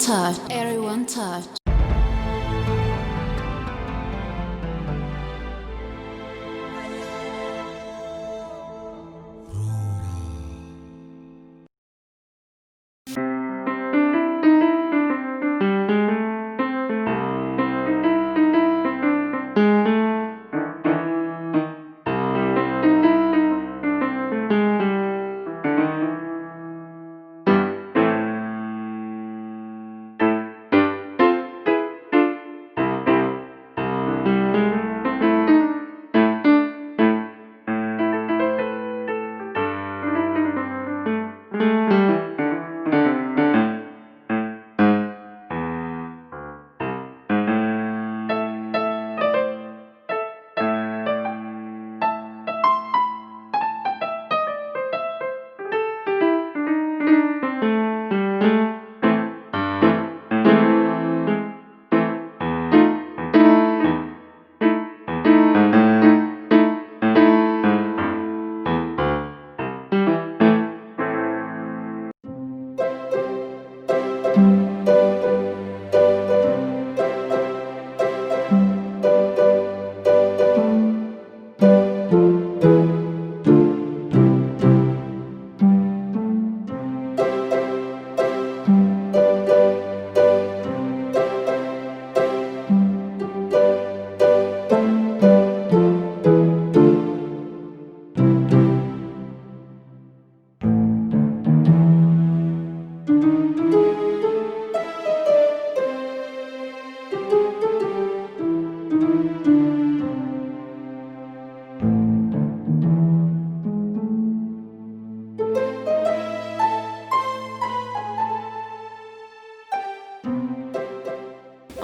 Touch. Everyone touch.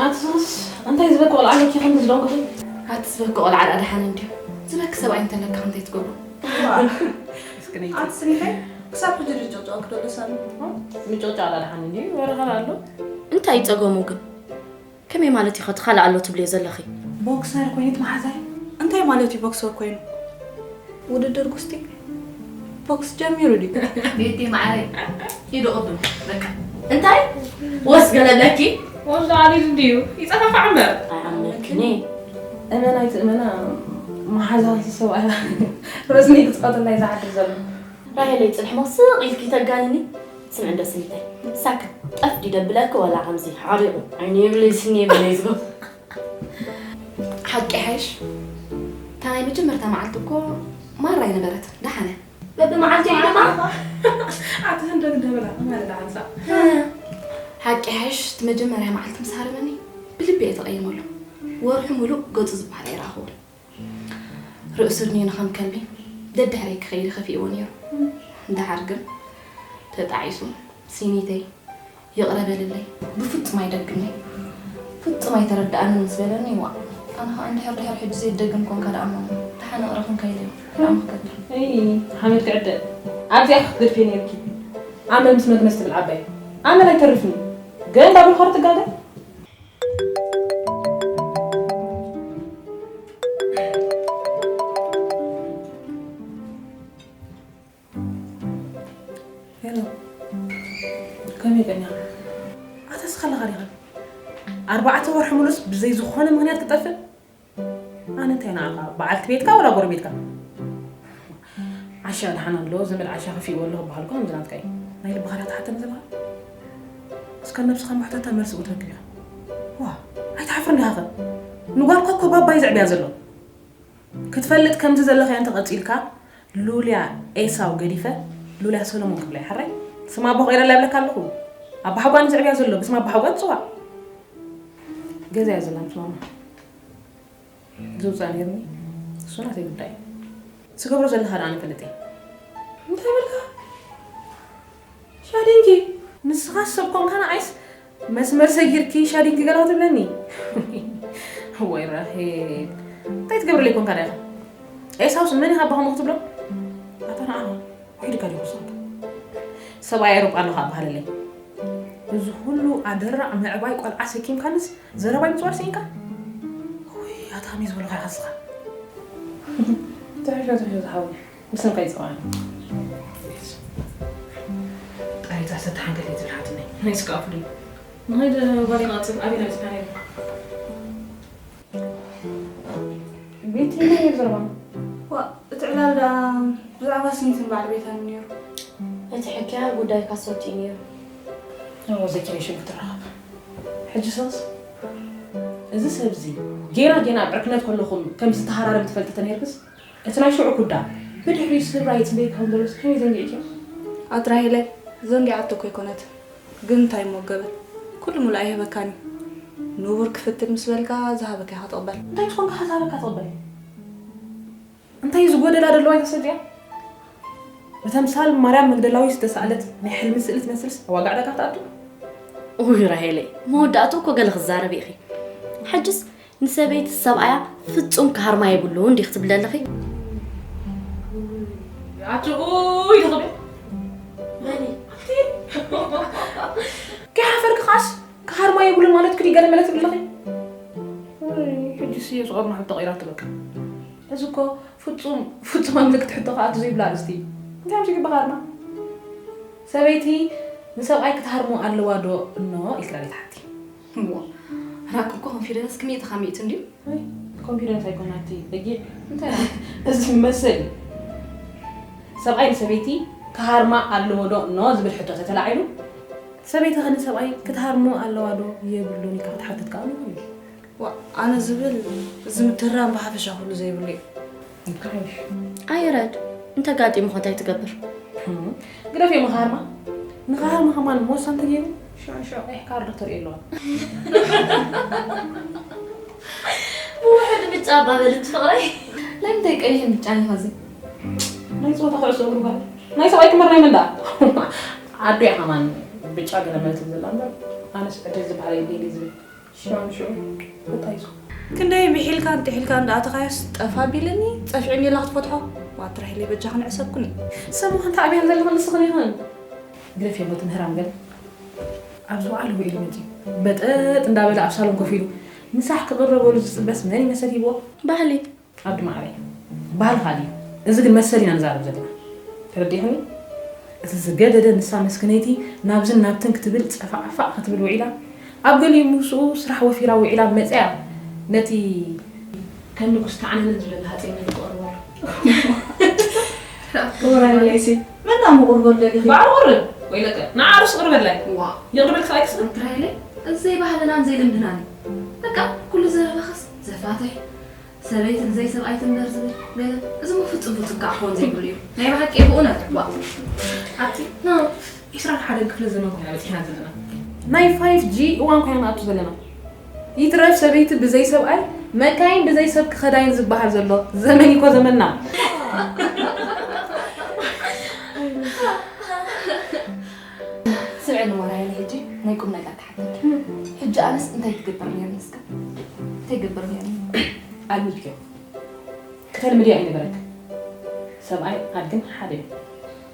ኣትሱስ እንታይ ዝበክ ቆልዓ ኣለኪ ከምዚ ዝደንጉኺ? ኣቲ ዝበክ ቆልዓ ደኣ ደሓን እንድዩ። ዝበክ ሰብኣይ እንተለካ እንታይ ትገብሩ? ኣቲ ስኒሐ ክሳብ ሕጂ ድጭቕጭቕ ክደሎ ሳሚ። ምጭቕጫቕ ደኣ ደሓን እንድዩ። ወረኸል ኣሎ። እንታይ ጸገሙ ግን? ከመይ ማለት ኢኸ እቲ ካልእ ኣሎ ትብልዮ ዘለኺ? ቦክሰር ኮይኑት መሓዛይ? እንታይ ማለት እዩ ቦክሰር ኮይኑ? ውድድር ጉስጢ ቦክስ ጀሚሩ ድዩ? ቤቲ ማዕረይ ኢዱ ቅድም በቃ እንታይ ወስ ገለለኪ? ወላ ኣሊሉ እንድዩ ይጸፋፋዕ እምበር። ኣይኣምነክን እየ። እመና ኣይትእመና መሓዛ ሰብኣያ ረስኒ ክጽቐተላ እዩ ዝሓድር ዘሎ። ራሄለይ ጽንሕሞ ስቕ ኢልኪ ተጋንኒ። ስምዒ እንዶ ስኒተይ ሳክ ጠፍ ዲደብለኪ ዋላ ከምዚ ሓሪቑ ዓይኒ የብለይ ስኒ የብለይ ዝብል። ሓቂ ሓይሽ እታ ናይ መጀመርታ መዓልቲ እኮ ማራ ኣይነበረት ደሓነ። በብመዓልቲ እዩ ድማ ኣቲ ህንደግ እንደበላ ማለት ዓንሳ። ሓቂ ሓይሽ እቲ መጀመርያ መዓልቲ ምስ ሃረመኒ ብልቢ እየ ተቐይመሉ። ወርሑ ሙሉእ ገጹ ዝበሃል ኣይረኣኹዎን። ርእሱ እድንዩ ንኸም ከልቢ ደድሕረይ ክኸይድ ከፊእዎ ነይሩ። ደሓር ግን ተጣዒሱ ሲኒተይ ይቕረ በልለይ ብፍጹም ኣይደግምኒ ፍጹም ኣይተረድኣንን ምስ በለኒ ዋእ ኣነ ኸኣ እንድሕር ድሕሪ ሕጂ ዘይደግም ኮንካ ደኣ እሞ ደሓን እቕረ ክንከይድ እየ ደኣ እሞ ክገብር። እይ ሓመድ ክዕደ ኣብዚኣ ክትገድፍዮ ነይርኪ። ኣመል ምስ መግነዝ ትብል ዓባይ ኣመል ኣይተርፍን እዩ ግን ዳብል ኸር ትጋገ። ሄሎ ከመይ ቀኛ ኣታ ስኻ ኣለኻ ዲኻ ኣርባዕተ ወርሒ ሙሉስ ብዘይ ዝኾነ ምኽንያት ክጠፍእ። ኣነ እንታይ ንዓኻ በዓልቲ ቤትካ ወላ ጎረቤትካ? ዓሻ ደሓን ኣሎ ዘመድ ዓሻ ከፊእዎ ኣለኹ በሃልኩ ከምዚ ናትካ እዩ። ናይ ልብኻ ዳ ትሓተኒ ዘለኻ እስከ ነብስኻ ምሕተታ መልሲ ክትረክብ ኢኻ። ዋ ኣይትሓፍርን ዲኻ ኸ ንጓልካ እኮ ባባ እዩ ዘዕብያ ዘሎ። ክትፈልጥ ከምዚ ዘለኻዮ እንተቐጺልካ ሉልያ ኤሳው ገዲፈ ሉልያ ሰሎሞን ክብላ እየ ሓራይ። ስም ኣቦ ክቕይረላ ይብለካ ኣለኹ። ኣባሓጓ ንዘዕብያ ዘሎ ብስም ኣባሓጓ ትጽዋዕ። ገዛ እያ ዘላ ምስ ማማ ዝውፃእ ነይርኒ እሱ ናተይ ጉዳይ እዩ። ትገብሮ ዘለኻ ደኣ ንፈልጥ እየ። እንታይ በልካ? ሻዲንኪ ንስኻ ሰብ ኮንካ ንዓይስ መስመር ሰጊርኪ ሻዲንኪ ገለ ክትብለኒ? ወይ ራሄል እንታይ ትገብርለይ ኮንካ ደኣ ኢኻ? ኤሳውስ መን ኢኻ ኣባኹም ክትብሎ? ኣታ ንዓኻ ውሒድካ ዲኹ ሰብኣይ ኣውሮጳ ኣለኻ ኣባሃለለይ። እዚ ኩሉ ኣደራዕ ምዕባይ ቆልዓ ሰኪምካንስ ዘረባይ ምፅዋር ስኢንካ? ውይ ኣታ ከመይ ዝበሉኻ ኢኻ ንስኻ? ትሕሾ ትሕሾ ዝሓወይ ብስምካ ይፅዋዕኒ። ጣይታ ሰተ ሓንገት እየ ዝብል ሓትነይ ናይ ስጋኣፉ ድዩ? ንኸይድ ጓሌና ኣፅብ ኣበይ ናይ ፅናሕ ነይሩ? ቤት ናይ ዘረባ። ዋ፣ እቲ ዕላል ደኣ ብዛዕባ ስኒትን በዓል ቤታን ነይሩ። እቲ ሕክያ ጉዳይ ካሶት እዩ ነይሩ። ወዘኪሬሽን ክትረኸብ። ሕጂ ሰስ እዚ ሰብዚ ጌና ጌና ኣብ ዕርክነት ከለኹም ከም ዝተሃራረም ትፈልጢ ተነይርክስ? እቲ ናይ ሽዑ ኩዳ ብድሕሪኡ ስብራ ይጽበየካ ከም ዘሎ ከመይ ዘንጊዕክዮ? ኣትራሂለ ዘንጊዓቶ እኮ ኣይኮነትን። ግን እንታይ እሞ ገበን? ኩሉ ሙሉእ ኣይህበካን እዩ። ንቡር ክፍትን ምስ በልካ ዝሃበካ ኢኻ ትቕበል። እንታይ ትኾንካ ዝሃበካ ትቕበል? እንታይ ዝጎደላ ደለዋ ኣይተሰድያ? ብተምሳል ማርያም መግደላዊት ዝተሳእለት ናይ ሕልሚ ስእሊ ትመስልስ ዋጋ ዕዳጋ ትኣቱ? ውይ ራሄለይ፣ መወዳእቱ እኮ ገለ ክዛረብ ኢኺ። ሕጅስ ንሰበይቲ ሰብኣያ ፍጹም ክሃርማ የብሉን ዲኺ ትብሊ ኣለኺ? ኣቲ ኡይ ትኽብል? መኒ? ኣቲ ከይሓፈርኪ ኸኣስ ክሃርማ የብሉን ማለት ክዲ ገለ መለ ትብሊ ኣለኺ? ውይ፣ ሕጅስ እየ ዝቐርኑ ሓንቲ ተቐይራቶ በቃ። እዚ እኮ ፍጹም፣ ፍጹም ኣብ ምልክት ሕቶ ክኣቱ ዘይብላ ኣርእስቲ እዩ። እንታይ ምሽ ይግባኻ ኣርማ? ሰበይቲ ንሰብኣይ ክትሃርሞ ኣለዋ ዶ እኖ ኢልካ ዶ ትሓቲ? እሞ፣ ራክ እኮ ኮንፊደንስ ክሚእቲ ካብ ሚእቲ እንድዩ። ኣይ፣ ኮንፊደንስ ኣይኮን ናቲ፣ በጊዕ። እንታይ? እዚ መሰል እዩ። ሰብኣይ ንሰበይቲ ክሃርማ ኣለዎ ዶ እኖ ዝብል ሕቶ ተተላዒሉ፣ ሰበይቲ ኸ ንሰብኣይ ክትሃርሞ ኣለዋ ዶ የብሉን ኢልካ ክትሓትት ከኣ ንኽእል እዩ። ዋ፣ ኣነ ዝብል እዚ ምትህራም ብሓፈሻ ኩሉ ዘይብሉ እዩ። ይካይሽ። ኣይረድ፣ እንተጋጢሙ ኸ እንታይ ትገብር? ህም፣ ግደፍ እዮም ኸሃርማ። ንኸሃርማ ኸማን መወሳ እንተገይሩ፣ ሽዑ ሽዑ ቀይሕ ካርድ ተርኢ ኣለዋ። ብውሕድ ብጫ ኣባበል እቲ ፍቕረይ። ናይ ምንታይ ቀይሕን ብጫን እዩ ኸዚ? ናይ ጸወታ ኩዕሶ እግሪ ጓል። ናይ ሰብኣይ ክመር ናይ መን ደኣ? ኣዱ እያ ኸማን ብጫ ገለ መለ ትብል ዘላ እምበር፣ ኣነስ ዕድል ዝበሃል የብለይን ዝብል። ሽዑ ንሽዑ ተጣይሱ። ክንደይ ምሒልካን ጥሒልካን ደኣ ተኻዮስ ጠፋ ቢልኒ፣ ጸፊዕኒ ኢላ ክትፈትሖ። ዋትራሂለይ በጃኽን ዕሰብኩኒ። ሰብ ምዃን ተዓብያን ዘለኽን ንስኽን ኢኽን። ግደፍዮ በቲ ምህራም ገለ። ኣብ ዝወዓለ ውዒሉ መጺኡ በጠጥ እንዳበለ ኣብ ሳሎን ኮፍ ኢሉ ምሳሕ ክቕረበሉ ዝጽበስ መን ይመሰል ሂብዎ? ባህሊ። ኣዱ ማዕረይ፣ ባህልኻ ድዩ? እዚ ግን መሰል ኢና ንዛረብ ዘለና። ተረዲእኽኒ? እቲ ዝገደደ ንሳ መስክነይቲ ናብዝን ናብትን ክትብል ጸፋዕፋዕ ክትብል ውዒላ፣ ኣብ ገሊኡ ምስኡ ስራሕ ወፊራ ውዒላ መጽያ ነቲ ከም ንጉስ ተዓነንን ዝበለ ሃጸይ መን ትቐርቦ? ክቡር ኣለይሲ፣ መን ደኣ ምቕርበሉ ደሊኺ? ባዕሉ ቅርብ ወይ ለቀ ንዓ ርስ ቅርበላይ። ዋ። ይቕርበልክ ሰብኣይክስ? ኣንትራይለ፣ እዚ ዘይባህልናን ዘይልምድናን እዩ። በቃ ኩሉ ዘረባኽስ ዘፋትሕ፣ ሰበይትን ዘይሰብኣይትን እምበር ዝብል ገለ፣ እዚ እሞ ፍጹም ፍጹም ከዓ ክኾን ዘይብሉ እዩ። ናይ ብሓቂ ብእውነት፣ ዋ። ኣብቲ ዒስራን ሓደን ክፍለ ዘመን ኮይና በጺሕና ዘለና። ናይ ፋይፍ ጂ እዋን ኮይና ንኣቱ ዘለና። ይትረፍ ሰበይቲ ብዘይ ሰብኣይ፣ መካይን ብዘይ ሰብ ክኸዳይን ዝበሃል ዘሎ ዘመን እኮ ዘመንና። ስምዕኒ ማርያም፣ ሕጂ ናይ ቁም ነገር ክሓተኪ። ሕጂ ኣነስ እንታይ ክገብር ነይሩ ንስካ? እንታይ ክገብር ነይሩ? ኣልሚድዮ። ክተልምድዮ ኣይነበረክ። ሰብኣይ ኣድግን ሓደ እዩ።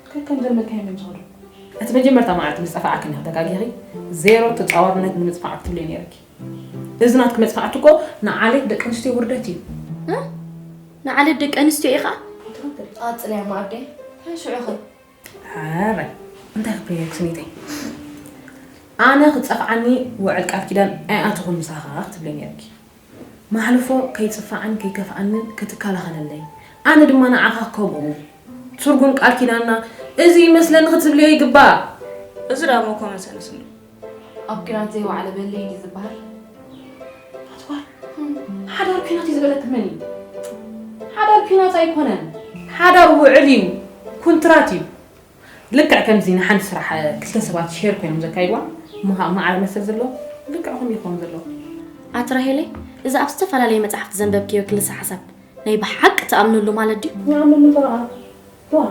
ከከም ዘልመድካዮም እዮም ዝኸዱ። እቲ መጀመርታ መዓልቲ ምስ ጠፋኣክን ኢኺ ተጋጊኺ፣ ዜሮ ተጻዋርነት ንምጽፋዕ ክትብልዮ ነይርኪ። እዚ ናትኪ መጽፋዕቲ እኮ ንዓሌት ደቂ ኣንስትዮ ውርደት እዩ። እ? ንዓሌት ደቂ ኣንስትዮ ኢኻ? ትኽክል። ቀጽልያ ማኣደ። ሽዑ ኸ? ኣረ፣ እንታይ ክብለየክ ስኒተይ? ኣነ ክጸፍዓኒ ውዕል ቃል ኪዳን ኣይኣተኹን ምሳኻ ክትብለይ ነይርኪ። ማሕልፎ ከይጽፋዕን ከይከፍኣንን ክትከላኸለለይ፣ ኣነ ድማ ንዓኻ ከምኡ። ትርጉም ቃል ኪዳንና እዚ ይመስለኒ ክትብልዮ ይግባእ። እዚ ደኣ እሞ ኮመን ሰንስ እንዶ። ኣብ ኲናት ዘይወዓለ በሊ እዩ ዝበሃል። ኣትዋር፣ ሓዳር ኲናት እዩ ዝበለክ መን እዩ? ሓዳር ኲናት ኣይኮነን። ሓዳር ውዕል እዩ፣ ኩንትራት እዩ። ልክዕ ከምዚ ንሓንቲ ስራሕ ክልተ ሰባት ሼር ኮይኖም ዘካይድዋ፣ እሞ ኸዓ ማዕረ መሰል ዘለዎ፣ ልክዕ ከምኡ ይኸውን ዘለዎ። ኣቲ ራሄለይ፣ እዚ ኣብ ዝተፈላለየ መጻሕፍቲ ዘንበብክዮ ክልሰ ሓሳብ ናይ ብሓቂ ትኣምነሉ ማለት ድዩ? ንኣምነሉ እምበር ኸዓ፣ ዋ፣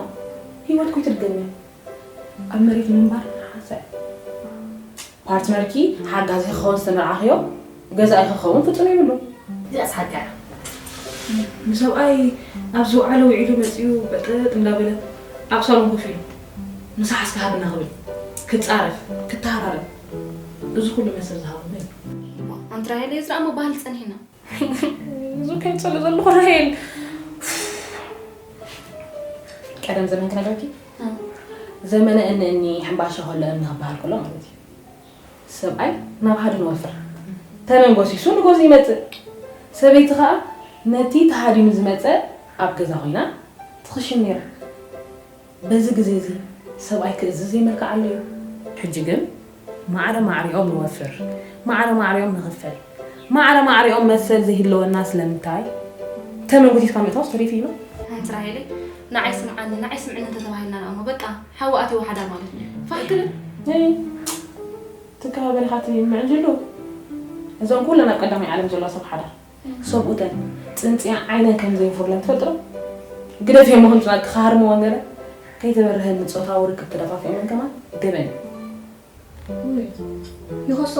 ህይወት እኮ ኣይትድገምን እያ። ኣብ መሬት ንምንባር ሓሰብ። ፓርትነርኪ ሓጋዚ ክኸውን ዝተመርዓኽዮ ገዛኢ ክኸውን ፍጹም የብሉን። እዚኣስ ሓቂ እያ። ንሰብኣይ ኣብ ዝወዓለ ውዒሉ መጺኡ በጠጥ እንዳበለ ኣብ ሳሎን ኮፍ ኢሉ ምሳሕ እስከ ሃብና ክብል፣ ክጻረፍ፣ ክተሃራረብ፣ እዚ ኩሉ መሰል ዝሃቦ መን እዩ? ኣንቲ ራሄለይ፣ እዚ ደኣ እሞ ባህሊ ጸኒሕና። እዚ ከይጸሉ ዘለኹ ራሄል። ቀደም ዘመን ክነግረኪ? እ። ዘመነ እኒ እኒ ሕምባሻ ከሎ እምኒ ክበሃል ከሎ ማለት እዩ። ሰብኣይ ናብ ሃዱ ንወፍር። ተመን ጎሲሱ ንጎዚ ይመጽእ። ሰበይቲ ኸኣ ነቲ ተሃዲኑ ዝመጸ ኣብ ገዛ ኮይና ትኽሽን ነይራ። በዚ ግዜ እዚ ሰብኣይ ክእዝዝ ዘይመልክዓሉ እዩ። ሕጂ ግን ማዕረ ማዕሪኦም ንወፍር፣ ማዕረ ማዕሪኦም ንኽፈል። ማዕረ ማዕሪኦም መሰል ዘይህልወና ስለምንታይ? ተመን ጎሲስካ ምእታውስ ተሪፉ እዩ። ኣንቲ ራሄለይ፣ ንዓይ ስምዓኒ፣ ንዓይ ስምዕኒ እንተተባሂልና ደኣ እሞ በቃ ሓዊ ኣትዩ ሓዳር ማለት እዩ። ፋሕ ክብል። እይ፣ ትከባበር ኢኻ ትምዕጅሉ። እዞም ኩለን ኣብ ቀዳማይ ዓለም ዘለዋ ሰብ ሓዳር ሰብኡተን ጽንጽያ ዓይነን ከም ዘይንፍርለን ትፈልጥዶ? ግደፍ እሞ ክንጽና ክኻሃርምወን ገለ ከይተበርሀን ንጾታዊ ርክብ ተደፋፊኦምን ከማን ገበን እዩ። ይኸሶ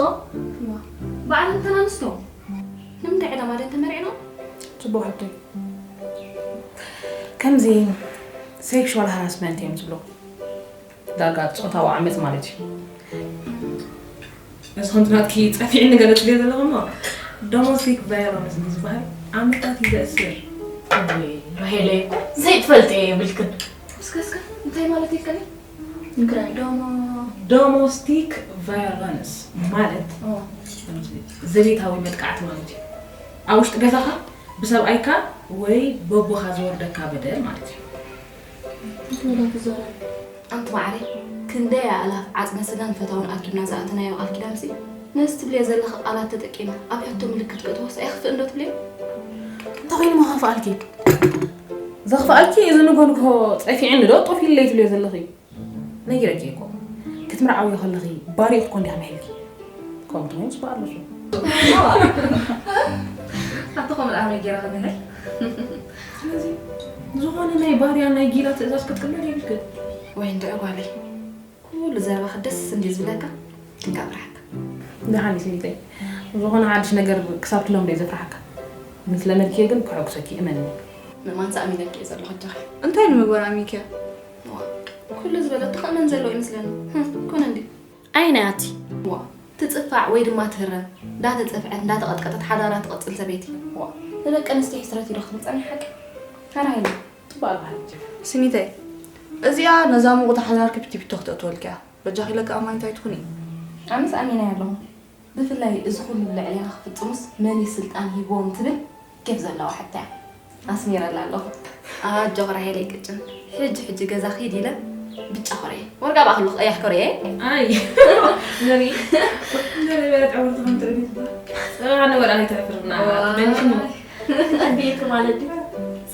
ባዕለን ተናንስቶ ንምንታይ ዕላማ ደን ተመሪዕኖ? ጽቡቕ ሕቶ እዩ። ከምዚ ሴክሹዋል ሃራስመንት እዮም ዝብሉ። ዳርጋ ጾታዊ ዓመጽ ማለት እዩ። እዚ ከምቲ ናትኪ ጸፊዕኒ ገለ ትብልዮ ዘለኹ እሞ ዶሞስቲክ ቫዮለንስ ንዝበሃል ዓመታት እዩ ዘእስር። ራሄለ ዘይትፈልጥ እየ ይብልክን እስከ እስከ እንታይ ማለት ይከለ ንግራይ ዶሞ ዶሞስቲክ ቫዮለንስ ማለት ዘቤታዊ መጥቃዕቲ ማለት እዩ። ኣብ ውሽጢ ገዛኻ ብሰብኣይካ ወይ በቦኻ ዝወርደካ በደል ማለት እዩ። ኣንቲ ማዕረይ ክንደይ ኣእላፍ ዓፅመ ስጋን ፈታውን ኣኪብና ዝኣተናዮ ቃል ኪዳንሲ ነዚ ትብልዮ ዘለኺ ቃላት ተጠቂመ ኣብ ሕቶ ምልክት ክእትዎስ ኣይኽፍእን ዶ ትብልዮ? እንታይ ኮይኑ መኸፍኣልኪ? ዘኽፍኣልኪ እዚ ንጎ ንግሆ ጸፊዕኒ ዶ ጦፍ ኢለይ ትብልዮ ዘለኺ? ነጊረኪ እኮ ክትምርዓውዮ ከለኺ ባሪኡ ክትኮን ዲኻ ምሒልኪ? ከምኡ ተኾይኑ ጽቡቕ ኣለኹ። ኣቲ ከምኡ ደኣ መይ ገይረ ክምሕል? ስለዚ ዝኾነ ናይ ባርያ ናይ ጊላ ትእዛዝ ክትቅበል የብልክን። ወይ እንድዒ ጓለይ ኩሉ ዘረባኺ ደስ እንድዩ ዝብለካ ክንጋብረሓካ። ደሓን እዩ ስኒተይ። ዝኾነ ሓድሽ ነገር ክሳብ ትለምዶ እዩ ዘፍርሓካ። ምስ ለመድክዮ ግን ከሐጉሰኪ እመንኒ። ምእማንስ ኣሚነኪ እየ ዘለኹ ኣጆኺ። እንታይ ንምግባር ኣሚንክያ? ኩሉ ዝበለቶ ከእመን ዘለዎ ይመስለኒ። ኮነ እንዲ ኣይ ናይ ኣቲ ዋ ትጽፋዕ ወይ ድማ ትህረም እንዳተጸፍዐት እንዳተቐጥቀጠት ሓዳራ ትቐጽል ሰበይቲ ዋ ንደቂ ኣንስትዮ ሕስረት እዩ ዶ ክትብል ጸኒሓ ሓቂ ኣራይና ጽባል ባህል ስኒተይ እዚኣ ነዛ ሙቑት ሓዳርኪ ብቲቢቶ ክተእትወልኪያ በጃኺ ለካ ኣማኒት ኣይትኹኒ ኣነስ ኣሚናያ ኣለኹ ብፍላይ እዚ ኩሉ ልዕሌና ክፍጽሙስ መን እዩ ስልጣን ሂብዎም ትብል ኬፍ ዘለዋ ሕቶ እያ ኣስሚረላ ኣለኹ ኣጆኺ ራሄለይ ቅጭን ሕጂ ሕጂ ገዛ ኺድ ኢለ ብጫ ኮርየ ወርቃ ባእኽሉ ክቐያሕ ኮርየ ኣይ ንሪ ንሪ በለት ዕውርቲ ከም ትርኢ ጸባ ንወርቃ ኣይተዕፍርና በልሽኒ ኣዴኪ ማለት ድዩ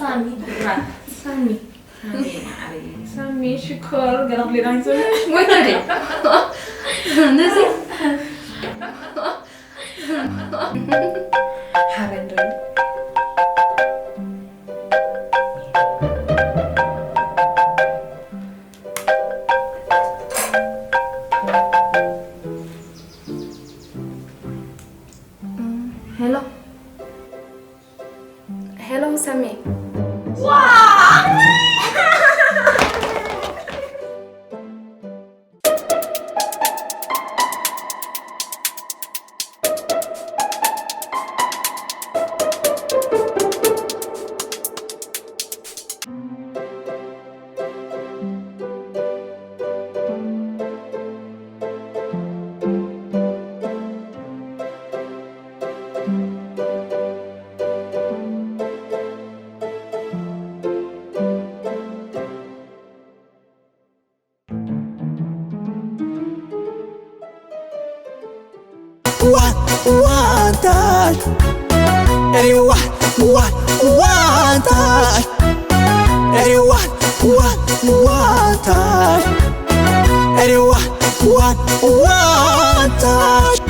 ሳሚ ሳሚ ሳሚ ሽኮር ገና ክሌና ይዘለ ወይተደ ነዚ ሓበን ዶ ሄሎ ሄሎ ሳሚ One, one touch. Everyone, one, one touch. Everyone, one, one touch. Everyone, one, one touch.